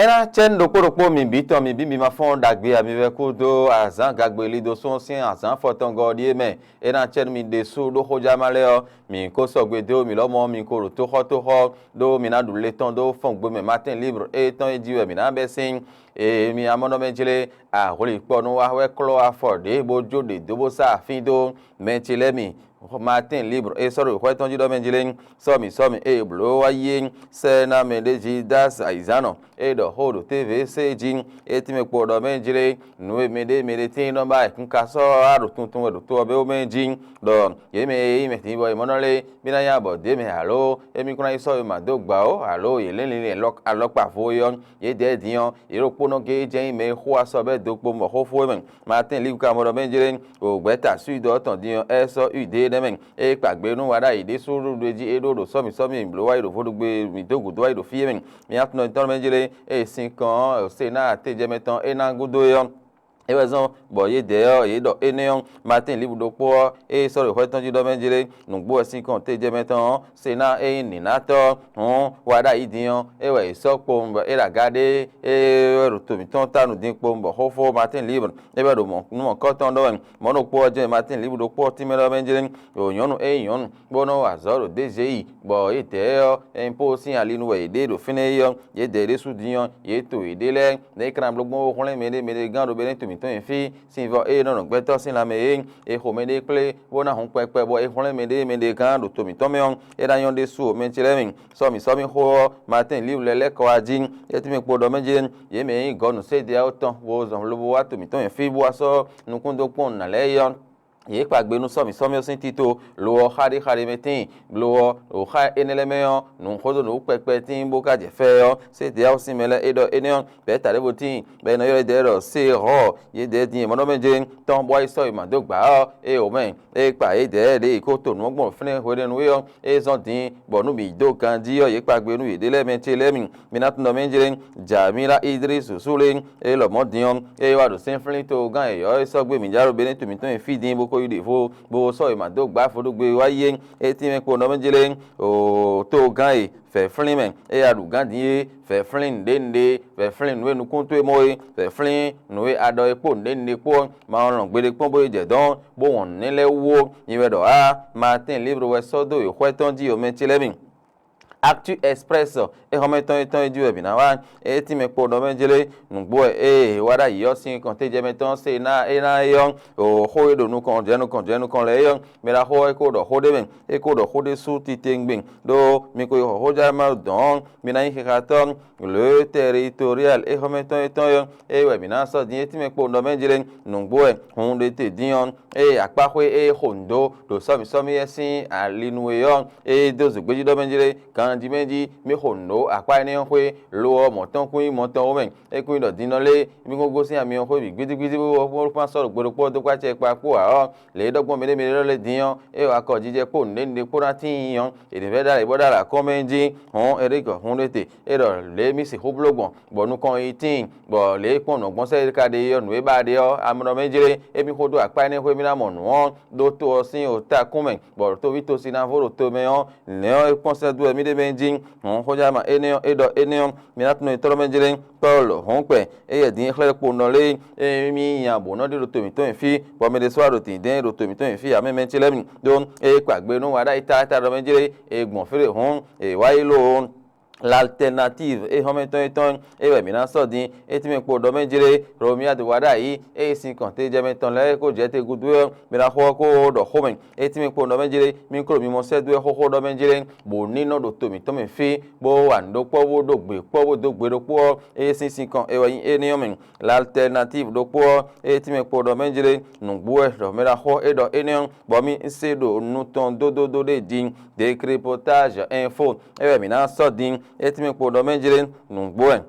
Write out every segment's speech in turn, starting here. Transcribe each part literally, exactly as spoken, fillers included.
É ná cɛ́ nú ɖokpó ɖokpó mi bǐ tɔn, mi bǐ mi ma fɔ́n ɖagbe ǎ, mi vɛ́ kúdó azǎn gagbe lido sɔ́ sín azǎn afɔtɔngɔ́ ɔ́ ɖíe mɛ. É ná cɛ́ nú mi ɖésú ɖó xójáma lɛ́ɛ ɔ́, mi kó sɔgbe dó mǐ lɔmɔ̌, mi ko ɖo tóxɔ́tóxɔ́, ɖó mi ná ɖu le tɔn dó fɔ́n gbe mɛ. Matin Libre étɔn e jí wɛ mǐ ná bɛ́ sín. Ée mi amɔ́nɔmɛ jlé ahwlikpɔnú wa wɛ klɔ́ afɔ ɖě bó jó ɖě dó bó sá afín dó mɛ ce lɛ́ɛ mi. Matin Libre e sɔ́ ɖo xwɛ tɔn jí ɖɔ mɛ jlé, sɔ́ mǐ sɔ́ mǐ ée blǒ wá yi é, sɛ ná mɛ ɖé jí dó azǎn ayǐzán nɔ. É ɖɔ xó ɖo tévé se jí, é tínmɛ kpo ɖɔ mɛ jlé, nǔ e mɛɖé mɛɖé tíin nɔ ba wɛ un ka sɔ́ wá ɖo tuntun wɛ ɖo to ɔ́ mɛ jí, ɖɔ yě mɛ e nyí mɛ din bɔ è mɔ nɔ lé, mí ná nya bɔ dě mɛ alo émí kún ná yi sɔ́ e ma dó gbǎ ó, alo yě lɛ́n linlin alɔkpa vo é ɔ́, yědɛɛ din ɔ́, yě ɖokpónɔ géé jɛ́n nyí mɛ e xo asɔ bɛ́ do kpowun bɔ xó fó é mɛ. Matin Libre ka mɔ ɖɔ mɛ jlé, o gbɛ̌ta Suídi ɔ́ tɔn din ɔ́, é sɔ́ Udée nɛ́ mɛ. É kpa gbe nú wa ɖ'ayǐ ɖésú ɖuɖu e jí é ɖó ɖo sɔ́mi sɔ́mi blǒ wá yi ɖo vodúgbe mǐ dó gǔdo wá yi ɖo fí é mɛ. Mǐ atúnɔ tɔn mɛ jlé, ée sinkɔn ɔ́ Senáa tejɛmɛ tɔn é ná gúdo é ɔ́, é wɛ zɔ́n bɔ yědɛɛ ɔ́, yě ɖɔ énɛ́ ɔ́, Matín Libu ɖokpó ɔ́, ée sɔ́ ɖo xwɛ tɔn jí ɖɔ mɛ jlé, nǔgbó wɛ sinkɔn tejɛmɛ tɔn ɔ́, Senáa é nyí nǐnátɔ́ ɔ́, hǔn wa ɖ'ayǐ din ɔ́, é wɛ è sɔ́ kpowun bɔ é ɖo aga ɖé, é wɛ ɖo to mǐtɔn ta nǔ din kpowun bɔ xófó Matín Libu é wɛ ɖo mɔ̌ nú mɔ̌kɔ́tɔn ɖɔ wɛ. Mɔ̌ ɖokpó ɔ́ jɛ́n Matín Libu ɖokpó ɔ́ tínmɛ ɖɔ mɛ jlé, ɖo nyɔ̌nu e nyí nyɔ̌nu, bó nɔ́ wa azɔ̌ ɖo Dezeyíi, bɔ yědɛɛ ɔ́, Ɛnpóo sín ali nu wɛ yě ɖe ɖo fínɛ́ é ɔ́, yědɛɛ ɖésú din ɔ́, yě to yěɖée lɛ́ɛ, nɛ̌ é ka ná bló gbɔn bó hwlɛ́n mɛɖé mɛɖé gán ɖo Benɛ́ to mǐtɔn nyi fí, sin vɔ ée nɔ nɔ gbɛtɔ́ sín lanmɛ é, è xo mɛɖé kplé, bó ná hun kpɛkpɛ, bɔ è hwlɛ́n mɛɖé mɛɖé gán ɖo to mǐtɔn mɛ ɔ́, é ná nyɔ́ ɖésú o mɛ ce lɛ́ɛ mi. Sɔ́mi sɔ́mi xó ɔ́, Matín Liwu lɛ́ lɛ́ kɔ wá jí, é tínmɛ kpo ɖɔ mɛ jɛ́n, yě mɛ e nyí gɔ̌ nǔ sédéyáwó tɔn, bó zɔn lobo wá to mǐtɔn nyi fí, bó wá sɔ́ nukún dó kpɔ́n nǔ ná lɛ́ɛ é ɔ́, yě kpa gbe nú sɔ́mǐ sɔ́mǐ ɔ́ sín tito, lo ɔ́, xá ɖé xá ɖé mɛ tíin, lo ɔ́, ɖo xá énɛ́ lɛ́ɛ mɛ ɔ́, nǔ xódó nǔ kpɛkpɛ tíin bó ka jɛ fɛ ɔ́, sédéyáwó sín mɛ lɛ́ɛ é ɖɔ énɛ́ ɔ́, bɛ̌ ta ɖěvo tíin, bɔ è nɔ ylɔ́ édɛɛ ɖɔ Sehɔ́ɔ, yědɛɛ din e mɔ̌ nɔ mɛ jɛ́n tɔn bɔ wá yi sɔ́ e mǎ dó gbǎ ɔ́, é wǒ mɛ, é kpa yědɛɛ ɖě yi kó to nǔ ɔ́ gbɔn fínɛ́ hwenɛ́nu é ɔ́, é zɔ́n din, bɔ nú mǐ dó ganjí ɔ́, yě kpa gbe nú yěɖée lɛ́ɛ mɛ ce lɛ́ɛ mi. Mi ná tunɔ mɛ jlé, Jamila Idrisu Súle, é lɔmɔ̌ din ɔ́, é wá ɖo sɛ́nflín togán yɛ̌yɔ́ e sɔ́ gbé mǐ já ɖo Benɛ́ to mǐtɔn e fí din bó ko yi ɖěvo, bó sɔ́ wěma dó gbá vodúgbe wá yi é. É tínmɛ kpo nɔ mɛ jlé, o togán e vɛ̌flín mɛ, é ya ɖu gǎn din é, vɛ̌flín nǔɖé nǔɖé, vɛ̌flín nǔ e nukún towe mɔ é, vɛ̌flín nǔ e a ɖɔ é kpó nǔɖé nǔɖé kpó ɔ́, ma nɔ lɔn gbeɖé kpɔ́n bó yi jɛ dɔ̌n, bó wɔn nǔ nɛ́ lɛ́ɛ wú ó. Nyi wɛ ɖɔ ǎ, Matín Libre wɛ sɔ́ dó wěxwɛ́ tɔn jí o mɛ ce lɛ́ɛ mi. Actu Express, é xɔ́mɛ tɔn e tɔn e jí wɛ mǐ ná wá. É tínmɛ kpo nɔ mɛ jlé, nǔgbó wɛ ée é wá ɖ'ayǐ ɔ́ sín kɔn tejɛ mɛ tɔn se ná é ná é ɔ́, o xó e ɖo nukɔn jɛ nukɔn jɛ nukɔn lɛ́ɛ é ɔ́, mɛ ɖaxó ɔ́ é ko ɖɔ xó ɖé mɛ, é ko ɖɔ xó ɖé sú titewungbe, ɖó mi ko yi xɔ xójá ma dɔn ɔ́, mi ná nyí xixatɔ́. Le Territorial é xɔ́mɛ tɔn e tɔn é ɔ́, é wɛ mǐ ná sɔ́ din é tínmɛ kpo nɔ mɛ jlé, nǔgbó wɛ hun ɖé te dín ɔ́, ée akpáxwé e xo nǔ dó ɖo sɔ́mǐ sɔ́mǐ é sín ali nu é ɔ́, é dó zǒgbéjí ɖɔ mɛ jlé, ganjí mɛ jí mì xo nǔ ɖó akpá énɛ́ ɔ́ xwé, lo ɔ́, mɔ̌ tɔn kún nyí mɔ tɔn wú mɛ. É kún nyí ɖɔ din nɔ lé mì kún gosín amyɔ xwé bǐ gbídígbídí bó bó kpán sɔ́ ɖo gbe ɖokpó ɔ́ dó kpá acɛ kpa kpó ǎ ɔ́, lě e ɖɔ gbɔn mɛɖé mɛɖé lɛ́ɛ din ɔ́, é wa akɔjijɛ kpó nǔɖé nǔɖé kpó ná tíin ɔ́, è nǐ vɛ́ ɖ'alě bó ɖ'alě akɔ́n mɛ jí, hɔn Erike hun ɖé te, é ɖɔ lě e mì sixú bló gbɔn, bɔ nukɔn yi tíin, bɔ lě e kpɔ́n nǔ ɔ́ gbɔn sɛ́ é ka ɖe é ɔ́, nǔ e ba ɖe ɔ́, amlɔ mɛ jlé, émí xó ɖó akpá énɛ́ xwé mì ná mɔ nǔ ɔ́ ɖó to ɔ́ sín o takún mɛ, bɔ toví tosi ná vo ɖo to mɛ ɔ́, nɛ̌ ɔ́ é kpɔ́n sɛ́ dó wɛ mì ɖe mɛ jí, hɔn xójáma énɛ́ ɔ́, é ɖɔ énɛ́ ɔ́, mi ná tunwun nyitɔ́ mɛ jlé, Pɔ́lu hɔn kpɛ, éyɛ́ din e xlɛ́ kpo nɔ lé, é mì nya bǒ nɔ ɖe ɖo to mǐtɔn nyi fí, bɔ mɛ ɖésú wá ɖo dǐndɛ́n ɖo to mǐtɔn nyi fí ǎ mɛ mɛ ce lɛ́ɛ mi ɖó é kpa gbe nú wa ɖ'ayǐ taatá ɖɔ mɛ jlé, è gbɔn fí ɖé hɔn, è wá yi lo. L'Alternative é hɔn mɛ tɔn é tɔn é wɛ mǐ ná sɔ́ din, é tínmɛ kpo ɖɔ mɛ jlé, Romiadu wá ɖ'ayǐ, é sin kɔn tejɛ mɛ tɔn lɛ́ɛ kó jɛ te gúdo ɔ́, mɛ ná xo ɔ́ kó ɖɔ xó mɛ, é tínmɛ kpo ɖɔ mɛ jlé, mì klo mi mɔ sɛ́ dó wɛ xóxó ɖɔ mɛ jlé, bǒ ní nɔ ɖo to mǐtɔn mɛ fí, bó wa nǔ ɖokpó bó ɖó gbe kpó bó dó gbe ɖokpó ɔ́, é sín sinkɔn é wɛ nyí énɛ́ ɔ́ mɛ. L'Alternative ɖokpó ɔ́, é tínmɛ kpo ɖɔ mɛ jlé, nǔgbó wɛ ɖɔ mɛ ɖaxó é ɖɔ énɛ́ ɔ́, bɔ mì se ɖo nu tɔn dódódó ɖé din, Décryptage Info é wɛ mǐ ná sɔ́ din, é tínmɛ kpo ɖɔ mɛ jlé, nǔgbó wɛ.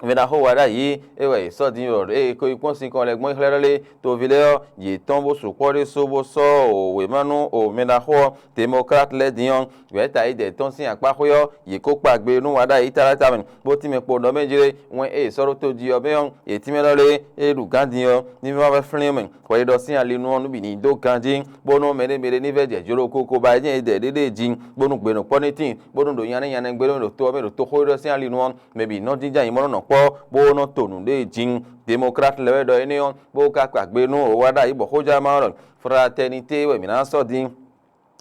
Mɛ ɖaxó wa ɖ'ayǐ é wɛ è sɔ́ din ɖɔ ée ko yi kpɔ́n sinkɔn lɛ́ɛ gbɔn xlɛ́ ɖɔ lé, toví lɛ́ɛ ɔ́, yě tɔ́n bó sukpɔ́ ɖésú bó sɔ́ wěma nú mɛ ɖaxó ɔ́, Demɔklát lɛ́ɛ din ɔ́, gbɛ̌ta yi dɛ tɔn sín akpáxwé ɔ́, yě kó kpa gbe nú wa ɖ'ayǐ taláta mɛ, bó tínmɛ kpo ɖɔ mɛ jlé, wɛn e è sɔ́ ɖó tojí ɔ́ mɛ ɔ́, yě tínmɛ ɖɔ lé, é ɖu gǎn din ɔ́, ní ma vɛ́ flín mɛ, hwɛɖiɖɔ sín ali nu ɔ́ nú bǐ ní dó ganjí, bónú mɛɖé mɛɖé ní vɛ́ jɛ jló koko ba é jɛ́n è dɛ ɖéɖée jí, bónú gbenɔkpɔ́ ní tíin, bónú ɖo nya nɛ́ nya nɛ́ gbé ɖo to ɔ́ mɛ ɖo toxó ɖɔ sín ali nu ɔ́, mɛ bǐ nɔ jínjɔ́n ayǐ mɔ nɔ nɔ kpɔ́ bó nɔ to nǔɖé jí. Demokrat lɛ́ɛ wɛ ɖɔ énɛ́ ɔ́, bó ka kpa gbe nú wǎ ɖ'ayǐ bɔ xójá ma ɔ́ ɖɔ fraternité wɛ mǐ ná sɔ́ dín.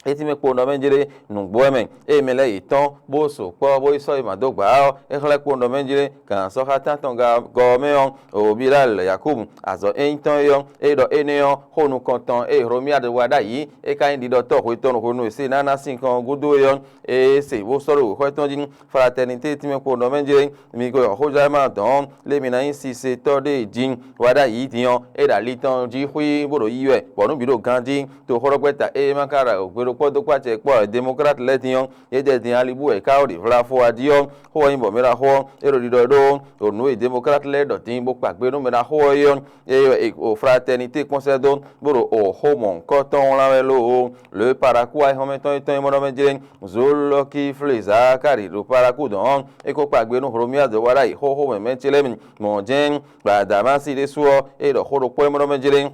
É tínmɛ kpo nɔ mɛ jlé nǔgbó wɛ mɛ, ée mɛ lɛ́ɛ yě tɔ́n bó sukpɔ́ bó yi sɔ́ yi mǎ dó gbǎ ɔ́, é xlɛ́ kpo nɔ mɛ jlé gǎn sɔ́xátán tɔn gɔ́ mɛ ɔ́, Bilal Yakubu, azɔ̌ é nyí tɔn é ɔ́, é ɖɔ énɛ́ ɔ́, xó nukɔntɔn e Hlomyád wa ɖ'ayǐ, é ka nyí ɖiɖɔtɔ́ hwetɔn hwenu e Senáa ná sinkɔn ɔ́ gúdo é ɔ́, é se bó sɔ́ ɖo wěxwɛ́ tɔn jí. Fraternité tínmɛ kpo nɔ mɛ jlé mi ko yɔ xójá ma dɔn ɔ́, lé mi ná nyí sisetɔ́ ɖé jí. Wa ɖ'ayǐ din ɔ́, é ɖo ali tɔn jí xwí bó ɖo yiyi wɛ, bɔ nǔ bǐ ɖo ganjí. Toxɔ́ɖɔgbɛ́ta e ma ka ɖo gbe ɖokpó dó kpó acɛ kpɔ́ Demokrat lɛ́ɛ din ɔ́, yědɛɛ din ali bú wɛ é ka ɖo ɖi vlafo a jí ɔ́, xó ɔ́ nyí bɔ mɛ ɖaxó ɔ́, é ɖo ɖiɖɔ ɖó ɖo nǔ e Demokrat lɛ́ɛ ɖɔ din bó kpa gbe nú mɛ ɖaxó ɔ́ é ɔ́, é wɛ o Fraternité kpɔ́n sɛ́ dó bó ɖo o xó mɔ̌hunkɔtɔn wlán wɛ lóo. Le Paraku ayixɔ́mɛtɔn e tɔn e mɔ ɖɔ mɛ jlé Zolɔki Fleza ka ɖi ɖo Paraku dɔn ɔ́, é ko kpa gbe nú Hlomyád wa ɖ'ayǐ xóxó mɛ mɛ ce lɛ́ɛ mi. Mɔ̌ jɛ́n Gbadamási ɖésú ɔ́, é ɖɔ xó ɖokpó e mɔ ɖɔ mɛ jlé.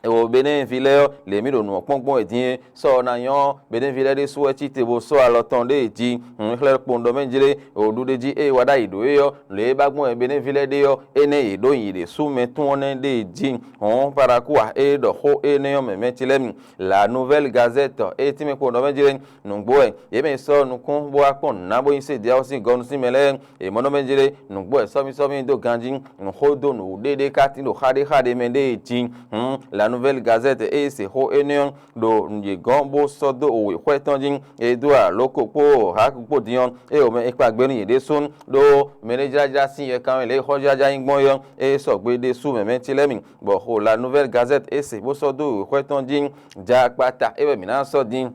Ewo Benɛ́ɛnví lɛ́ɛ ɔ́, lě mǐ ɖo nǔ ɔ́ kpɔ́n gbɔn wɛ din é, sɔ́ ɔ́ ná nyɔ́ Benɛ́ɛnví lɛ́ɛ ɖésú wɛ cí te bó sɔ́ alɔ tɔn ɖée jí. Hǔn xlɛ́ kpowun ɖɔ mɛ jlé, ɖuɖéjí e wa ɖ'ayǐ ɖó é ɔ́, lě e ba gbɔn wɛ Benɛ́ɛnví lɛ́ɛ ɖe ɔ́, énɛ́ yě ɖó nyi ɖě sú mɛ tún ɔ́ nɛ́ ɖée jí. Hǔn Parakuwa e ɖɔ xó énɛ́ ɔ́ mɛ mɛ ce lɛ́ɛ mi. La Nouvelle Gazette e tínmɛ kpowun ɖɔ mɛ jlé, nǔgbó wɛ yě mɛ sɔ́ nukún bó wá kpɔ́n nǔ ná bó nyi sé Dyawu sín gɔnu sín mɛ lɛ́ɛ. È mɔ nɔ mɛ jlé nǔgbó wɛ sɔ́mísɔ́mí dó ganjí, nǔxó dó nǔɖéɖé ka tín ɖo xá ɖé xá ɖé mɛ ɖée jí. Hǔn La Nouvelle Gazette e se xó énɛ́ ɔ́ ɖo yě gɔ́n bó sɔ́ dó wěxwɛ́ tɔn jí, e dó alǒ ko kpó hǎ kpó din ɔ́, ée wǒ mɛ è kpa gbe nú yě ɖésú, ɖó mɛ ɖé jlájlá sín yɛkanwé lě e xɔ́jlájlá nyí gbɔn é ɔ́, é sɔgbe ɖésú mɛ mɛ ce lɛ́ɛ mi, bɔ xo La Nouvelle Gazette e se bó sɔ́ dó wěxwɛ́ tɔn jí. Jakpata é wɛ mǐ ná sɔ́ din.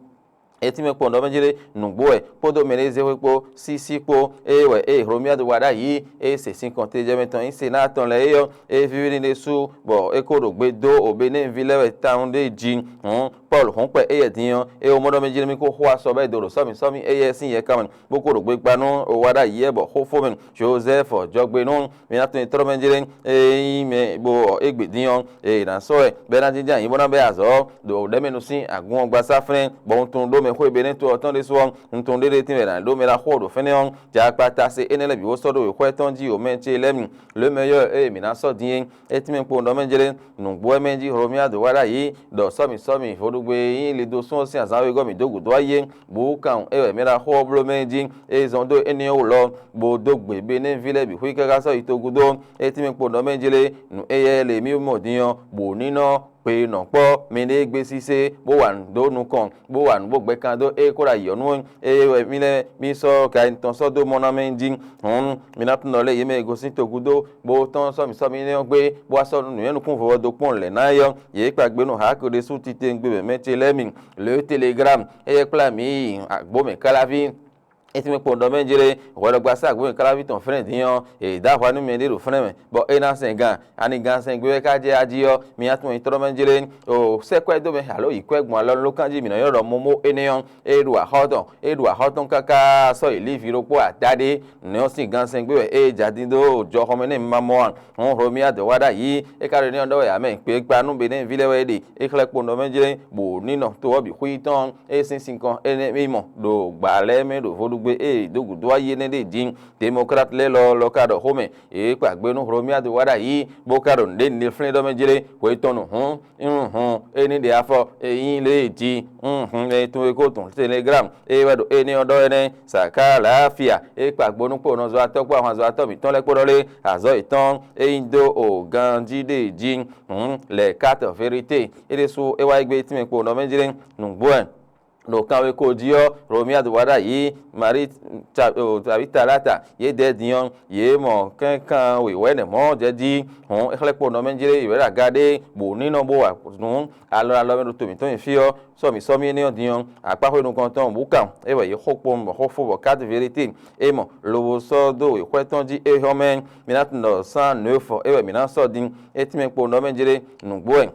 Etínmɛ kpɔn ɖɔ mɛ jlé nǔgbó wɛ kpódó mɛ ɖé zé xwé kpó sísí kpó, ée wɛ ée Hlomyád wa ɖ'ayǐ, ée se sinkɔn tejɛmɛ tɔn nyí Senáa tɔn lɛ́ɛ é ɔ́, é víví n'i ɖésú, bɔ é ko ɖo gbe dó Obenɛ́ɛnví lɛ́ɛ wɛ tawun ɖé jí. Hǔn Pɔ́lu hɔn kpɛ éyɛ́ din ɔ́, é wǒ mɔ ɖɔ mɛ jlé mì kó xo asɔ bɔ é dó ɖo sɔ́mì sɔ́mì éyɛ́ sín yɛkamɛ, bó ko ɖo gbe gba nú wa ɖ'ayǐ wɛ bɔ xó fó mɛ. Jozɛ́fu jɔgbe nú mi ná tunwun tlɔ́ mɛ jlé, é nyí mɛ bó égbé din ɔ́, è nǎ sɔ́ wɛ, bɔ é ná jínjɔ́n ayǐ bó ná bɛ́ azɔ̌ ɖo ɖɛ̌mɛnu sín agun ɔ́ gbasá flɛ́n, bɔ wuntun ɖó mɛ xwé Benɛ́to ɔ́ tɔn ɖésú ɔ́, wuntun ɖé ɖé tínmɛ è nǎ ɖó mɛ ná xo ɖo fɛ́nɛ ɔ́, ja akpata se énɛ́ lɛ́ɛ bǐ bó sɔ́ ɖó wěxwɛ́ tɔn jí omɛ ce lɛ́ɛ mi. Lě mɛ yɔ́ ée mǐ ná sɔ́ din é, é tínmɛ kpowun ɖɔ mɛ jlé, nǔgbó wɛ mɛ jí Hlomyád wa ɖ'ayǐ, ɖɔ sɔ́mì sɔ́mì vodúgbe e nyí Lidosún ɔ́ sín azǎn wegɔ́ mǐ dó gǔdo wá yi é, bǔ kan é wɛ mɛ ɖaxó ɔ́ bló mɛ jí, é zɔn dó énɛ́ ɔ́ wú lɔ, bó dó gbe Benɛ́ví lɛ́ɛ bǐ xwí káká sɔ́ yi togúdo. É tínmɛ kpowun ɖɔ mɛ jlé, nǔ éyɛ́ lě mí mɔ din ɔ́, bǔ ní nɔ gbe nɔ kpɔ́ mɛɖée gbé sísé, bó wa nǔ dó nukɔn, bó wa nǔ bó gbɛkan dó é kó ɖo ayǐ ɔ́ nú é wɛ mì lɛ́ mì sɔ́ ka tɔn sɔ́ dó mɔ ná mɛ jí. Hǔn mi ná tunwun ɖɔ lě yě mɛ e gosín togúdo, bó tɔ́n sɔ́ mǐ sɔ́ mì énɛ́ ɔ́ gbé, bó wá sɔ́ nǔnywɛ́ nukúnvɔ ɔ́ dó kpɔ́n lɛ̌ ná é ɔ́, yě kpa gbe nú Haáku ɖésú titewungbe mɛ ce lɛ́ɛ mi. Le Telegram, éyɛ́ kplá mǐ yi agbǒ mɛ káláví. Etínmɛ kpowun ɖɔ mɛ jlé, hwɛɖɔgbasá agbǒ mɛ káláví tɔn flɛ́n din ɔ́, è dǒ ahwa nú mɛɖé ɖo flɛ́n mɛ, bɔ é ná sɛn gan. Ani gan sɛn gbé wɛ ka jɛ ají ɔ́, mi ná tunwun nyitɔ́ mɛ jlé, o sɛ́ kwɛ́ dó mɛ alo yi kwɛ́ gbɔn alɔ ló kanjí mǐ nɔ ylɔ́ ɖɔ momo énɛ́ ɔ́, é ɖo axɔ́ tɔn, é ɖo axɔ́ tɔn káká sɔ́ yi lívi ɖokpó adaɖé, nɛ̌ ɔ́ sín gan sɛn gbé wɛ é ja dín dó jɔxɔmɛ nɛ́ ma mɔ a? Hɔn Hlomyád wa ɖ'ayǐ, é ka ɖo énɛ́ ɔ́ ɖɔ wɛ ǎ mɛ, kpekpa nú Benɛ́ɛnví lɛ́ɛ wɛ é ɖe, é xlɛ́ kpowun ɖɔ mɛ jlé, bɔ ní nɔ to ɔ́ bǐ xwí tɔn, é sín sinkɔn énɛ́ mì mɔ ɖo gbǎ lɛ́ɛ mɛ ɖo vodúgbe e dó gǔdo wá yi énɛ́ ɖe din. Demokrat lɛ́ɛ lɔ lɔ ka ɖɔ xó mɛ, yě kpa gbe nú Hlomyád wa ɖ'ayǐ, bó ka ɖo nǔɖé nilflɛ́n ɖɔ mɛ jlé, hwe tɔn nu hǔn, un hɔn é ní ɖe afɔ, é nyí lě e jí, un hɔn ɛ tun e ko tun Telegram, é wɛ ɖo énɛ́ ɔ́ ɖɔ énɛ́, Sakalafia, é kpa gbo nú kpo nɔzɔ́watɔ́ kpó ahwanzɔ́watɔ́ mǐtɔn lɛ́ɛ kpó ɖɔ lé, azɔ̌ yětɔn é nyí dó o ganjí ɖe jí, hǔn lɛ kátɔ verité, é ɖésú é wá yi gbé tínmɛ kpo nɔ mɛ jlé, nǔgbó wɛ. Ɖo kanweko jí ɔ́, Hlomyád wa ɖ'ayǐ, Marí Tabitalata, yědɛɛ din ɔ́, yě mɔ kɛnkan wěwɛ́ nɛ̌ mɔ̌ jɛ jí, hɔn é xlɛ́ kpo nɔ mɛ jlé yě wɛ ɖo aga ɖé, bɔ ní nɔ bó wa nǔ alɔ alɔ mɛ ɖo to mǐtɔn nyi fí ɔ́, sɔ́ mǐ sɔ́ mì énɛ́ ɔ́ din ɔ́, akpáxwé nukɔntɔn bǔ kan, é wɛ yě xo kpowun bɔ xó fó bɔ káti verité, é mɔ lobo sɔ́ dó wěxwɛ́ tɔn jí é hɔn mɛ, mi ná tunwun ɖɔ sán nǔ e fɔ é wɛ mǐ ná sɔ́ din, é tínmɛ kpo nɔ mɛ jlé, nǔgbó wɛ.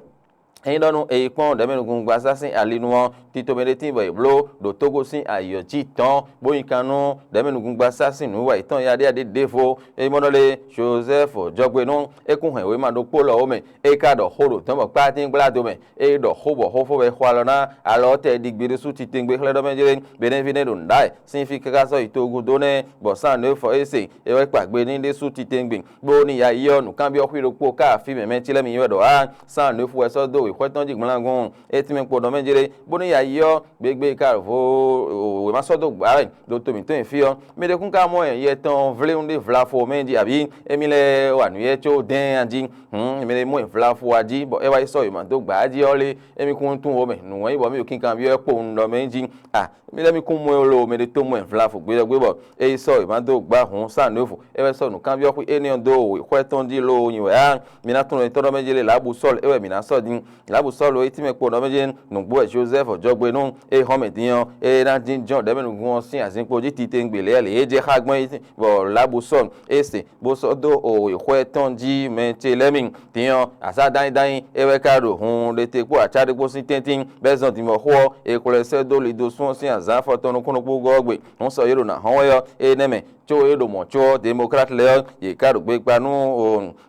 Ényí ɖɔ nú è yi kpɔ́n ɖɛ̌mɛnúgbasá sín ali nu ɔ́, Tito mɛ ɖé tíin bɔ è bló ɖo Togo sín ayǐ ɔ́ jí tɔn, bó nyi kan nú ɖɛ̌mɛnúgúngbasá sín nǔwiwa yětɔn yaɖéyaɖé ɖěvo. É mɔ nɔ lé Jozɛ́fu Jɔgbenú, é kún hɛn wěma ɖokpó lɔ ó mɛ, é ka ɖɔ xó ɖo dɔ̌n bɔ kpátín gbla do mɛ. É ɖɔ xó bɔ xófó wɛ xo alɔ ná alɔ ɔ́ tɛ ɖi gbe ɖésú titewungbe xlɛ́ ɖɔ mɛ jlé. Benɛ́ví nɛ́ ɖo nǔɖá wɛ sín fí káká sɔ́ yi togun dó nɛ́, bɔ sán nǔ e fɔ é se é wɛ kpa gbe n'i ɖésú titewungbe. Bó ní ya yi ɔ́, nǔkanbyɔ́ xwí ɖokpó ká afí mɛ mɛ ce lɛ́ɛ mi nyi wɛ ɖɔ á, sán nǔ e fu wɛ sɔ́ dó wěxwɛ́ tɔn jí gblangun. É tínmɛ kpo ɖɔ mɛ jlé, bó ní ya yi ɔ́, gbégbé ka vo wěma sɔ́ dó gbǎ wɛ ɖo to mǐtɔn e fí ɔ́. Mi ɖe kún ka mɔ yɛ tɔn vléwún ɖé vlafo mɛ jí abǐ? Émí lɛ́ɛ wa nǔ yɛ có dɛ́n a jí? Hǔn mi ɖe mɔ vlafo a jí, bɔ é wá yi sɔ́ wěma dó gbǎ jí ɔ́ lé? Émí kún tunwun wo mɛ nǔ wɛn nyí bɔ mí ɖo kinkanbyɔ́ kpowun ɖɔ mɛ jí. A mi lɛ́ mi kún mɔ ɛ lo mɛ ɖé tó mɔ ɛ vlafo gbéɖɔgbé bɔ é yi sɔ́ wěma dó gbǎ hǔn sán nǔ é vo. É wɛ sɔ́ nǔkanbyɔ́ xwí énɛ́ ɔ́ dó wěxwɛ́ tɔn jí lóo nyi wɛ á. Mi ná tunwun etɔ́ ɖɔ mɛ jí lé lǎbú sɔ́lu é wɛ mǐ ná sɔ́ din. Lǎbú sɔ́lu é tínmɛ kpo ɖɔ mɛ jí nǔgbó wɛ Jozɛ́fu Jɔgbenú é hɔn mɛ din ɔ́, é ná jínjɔ́n ɖɛ̌mɛnúgún ɔ́ sín azinkpo jí titewungbe lě lě é jɛ xá gbɔn é, bɔ lǎbú sɔ́lu é se bó sɔ́ dó wěxwɛ́ tɔn jí mɛ ce lɛ́ɛ mi. Din ɔ́, azǎn dányídányí é wɛ ka ɖo hun ɖe te kpó acá ɖé kpó sín tɛ́ntin, bɔ é zɔn dinbɔxó ɔ́, è xwlɛ sɛ́ dó lidosún ɔ́ sín azǎn afɔtɔn nukúnnú kpó gɔ́ ɔ́ gbe. Hǔn sɔ yě ɖo nǎ hɔn wɛ ɔ́, énɛ́ mɛ có é ɖo mɔ̌ có ɔ́, Demɔklát lɛ́ɛ ɔ́, yě ká ɖo gbe kpa nú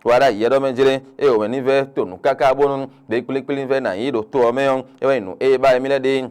wa ɖ'ayǐ ɔ́ ɖɔ mɛ jlé, ée wǒ mɛ ní vɛ́ to nǔ káká bónú gbe kplíkplí vɛ́ ná nyí ɖo to ɔ́ mɛ ɔ́, é wɛ nyí nǔ e ba émí lɛ́ɛ ɖe.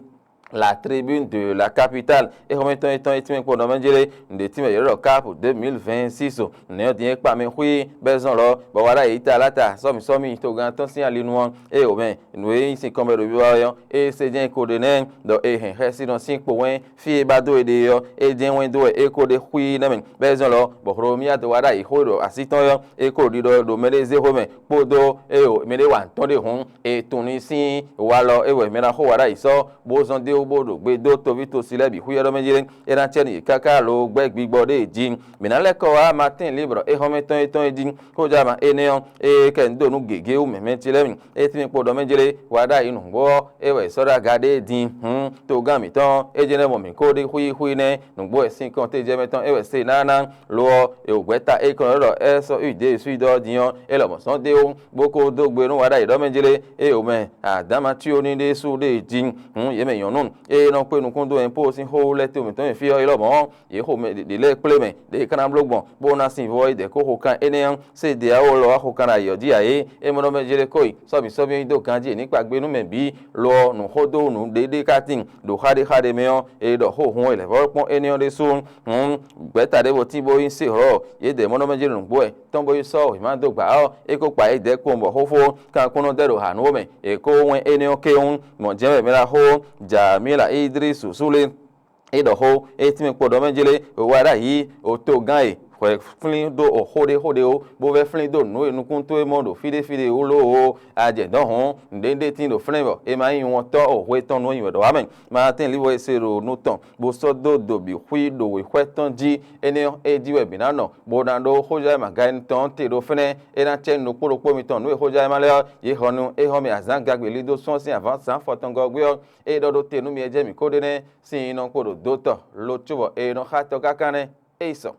La Tribune de la Capitale é xɔmɛ tɔn etɔn é tínmɛ kpɔ́n ɖɔ mɛ jlé nǔɖé tínmɛ yě ɖɔ CAP deux mille vingt-six. Nɛ̌ ɔ́ din é kpa mɛ xwí bɛ́ zɔn lɔ, bɔ wa ɖ'ayǐ ta láta sɔ́mi sɔ́mi togán tɔn sín ali nu ɔ́, ée wǒ mɛ nǔ e nyí sin kɔnmɛ ɖo wiwa wɛ ɔ́, é se jɛ́n ko ɖe nɛ́ ɖɔ è hɛn xɛsinɔ sín kpo wɛn fí e ba dó e ɖe ɔ́, é jɛ́n wɛn dó wɛ é ko ɖe xwí nɛ́ mɛ. Bɛ́ zɔn lɔ, bɔ Hlomia dó wa ɖ'ayǐ xó e ɖo así tɔn ɔ́, é ko ɖiɖɔ ɖo mɛɖé zé xwé mɛ kpódó é ɖo mɛɖé wa tɔn ɖé hǔn, è tunwun n'i sín walɔ é wɛ mɛ ná xo wa ɖ'ayǐ sɔ́, bó zɔn dó bó ɖo gbe dó toví tosi lɛ́ɛ bǐ xwíyɔ́ ɖɔ mɛ jlé, é ná cɛ nú yě káká lo gbɛ́ gbigbɔ ɖé jí. Mǐ ná lɛ́ kɔ wá Matín Libre é xɔ́mɛ tɔn e tɔn e jí, xójá ma énɛ́ ɔ́, é kɛ nǔ ɖo nú gěgé wú mɛ̌mɛ́ ce lɛ́ɛ mi. É tín kpo ɖɔ mɛ jlé wa ɖ'ayǐ nǔgbó ɔ́, é wɛ è sɔ́ ɖó aga ɖé din hǔn, togán mǐtɔn ɔ́, é jɛ́n lɛ́ mɔ mǐ kó ɖi xwíxwí nɛ́. Nǔgbó wɛ sín kɔn tejɛmɛ tɔn é wɛ se ná ná. Lo ɔ́, è wǒ gbɛ́ ta é kɔn ɖɔ é sɔ́ Judée sín dɔ́ din ɔ́, é lɔmɔ̌ sɔ́ d'é wú, bó kó dó gbe nú wa ɖ'ayǐ ɖɔ mɛ jlé, é wǒ mɛ adǎma cyó ní ɖésú ɖé jí. Hǔn yě mɛ nyɔ̌nu e nɔ kpé nukún dó ɛnpóo sín xó lɛ́ɛ to mǐtɔn nyi fí ɔ́, é lɔmɔ̌ yě xo mɛ ɖě lɛ́ɛ kplé mɛ ɖě é ka ná bló gbɔn, bó ná sin vɔ́ é ɖɛ̌ kó xo kan énɛ́ ɔ́, C D A O lɔ wá xo kan ɖo ayǐ ɔ́ jí ǎ é. É mɔ ɖɔ mɛ jlé kó yi sɔ́mǐ sɔ́mǐ ɔ́ nyi dó ganjí è ní kpa gbe nú mɛ bǐ. Lo ɔ́, nǔxó dó nǔɖé ɖé ka tíin ɖo xá ɖé xá ɖé mɛ ɔ́, è ɖɔ xó hun e lɛ̌ vɔ́ kpɔ́n énɛ́ ɔ́ ɖésú. Hǔn gbɛ̌ta ɖěvo tíin bó nyí se hlɔ̌, yědɛɛ mɔ ɖɔ mɛ jlé nǔgbó wɛ tɔn bó yi sɔ́ wěma dó gbǎ ɔ́, é kó kpa yědɛɛ kpowun bɔ xófó kan kún nɔ dɛ ɖo hǎ nú mɛ. È kó wɛn énɛ́ ɔ́ kéwún, mɔ̌ jɛ́n wɛ mɛ ɖaxó Jamila Idrisu Súlé. É ɖɔ xó, é tínmɛ kpo ɖɔ mɛ jlé, wa ɖ'ayǐ, o togán e hwɛ flín ɖó o xó ɖé xó ɖé ó, bó vɛ́ flín dó nǔ e nukún towe mɔ ɖo fí ɖé fí ɖé wú lóo. A jɛ dɔ̌n hǔn, nǔɖé ɖé tíin ɖo flɛ́n bɔ è ma nyí wɔntɔ́ o hwe tɔn nú nyi wɛ ɖɔ wá mɛ. Matín Libre se ɖo nu tɔn, bó sɔ́ dó do bǐ xwí ɖo wěxwɛ́ tɔn jí. Énɛ́ ɔ́, é jí wɛ mǐ ná nɔ, bó ná ɖó xójá e ma ga tɔn te ɖó fɛ́nɛ́. É ná cɛ nú ɖokpó ɖokpó mitɔn nǔ e xójá e ma lɛ́ ɔ́, yě hɔn nú é hɔn mì azǎn gagbe lídó sún ɔ́ sín avǎn sǎnfɔ tɔn gɔ́ gbé ɔ́. É ɖɔ ɖó te nú mi e jɛ mǐ kó ɖe nɛ́, sin nɔ kpo ɖo dó tɔ lo cóbɔ è nɔ xá tɔ káká nɛ́. É yi sɔ.